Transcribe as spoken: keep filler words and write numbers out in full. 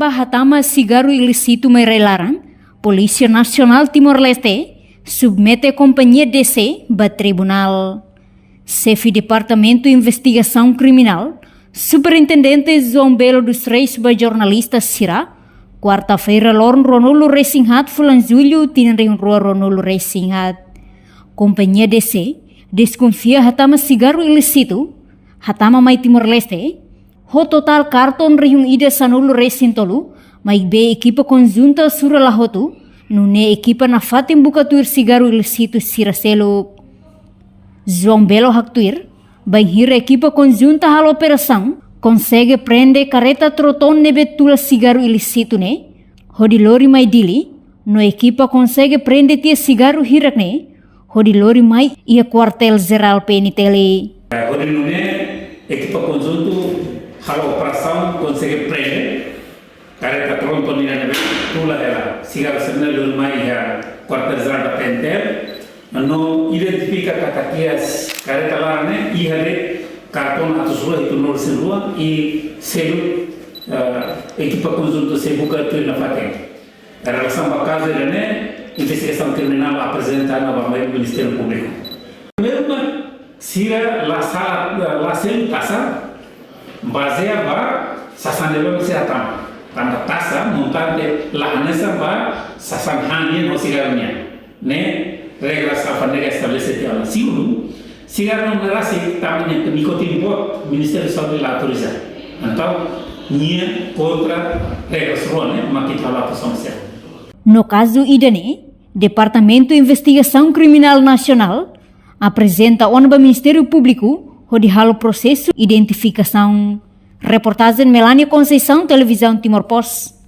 Ba hatama sigarru ilísitu mai rai-laran, Polísia Nasionál Timor-Leste submete kompañia D C ba tribunál. Xefe Departamentu Investigasaun Kriminál, Superintendente João Belo dos Reis ba jornalista sira, kuarta-feira loron ruanulu-resin-haat fulan Jullu tinan rihun rua ruanulu-resin-haat. Kompañia D C deskonfia hatama sigarru ilísitu, hatama mai Timor-Leste, ho totál karton rihun ida sanulu-resin-tolu, maibé ekipa konjunta sura la hotu, nune'e ekipa nafatin buka tuir sigarru ilísitu sira seluk. João Belo haktuir, bainhira ekipa konjunta halo operasaun, konsege prende kareta troton ne'ebé tula sigarru ilísitu ne'e, hodi lori mai Dili, no ekipa konsege prende tiha sigarru hirak ne'e, hodi lori mai iha kuartél jerál P N T L. Hodi nune'e ekipa konjuntu halo operasaun konsege prende kareta troton ida ne'ebé tula hela sigarru sira-ne'e, lori mai iha kuartél jerál da P N T L. No identifika katak iha kareta laran ne'e iha de'it karton atus rua hitunulu-resin-rua i selu, eh, ekipa konjuntu sei buka tuir nafatin. Relasaun ba kazu ida-ne'e, investigasaun kriminál aprezenta ona ba Ministériu Públiku. Primeiru mak sira la sala, la selu taxa, bazeia ba sasán ne'ebé sira hatama. Tanba taxa, montante la hanesan ba sasán han nian ho sigarru nian. Ne'e regras alfandegáriku estabelese tiha ona. Segundu, sigarru ne'e rasik tama nia nikotina boot, Ministériu Saúde la autoriza. Entaun, nia kontra regras rua ne'e, mak ita halo atuasaun sira. No kazu ida-ne'e, Departamentu Investigasaun Kriminál Nasionál aprezenta ona ba Ministériu Públiku hodi halo prosesu identifikasaun. Reportajen Melania Conceição, Televizaun Timor Post.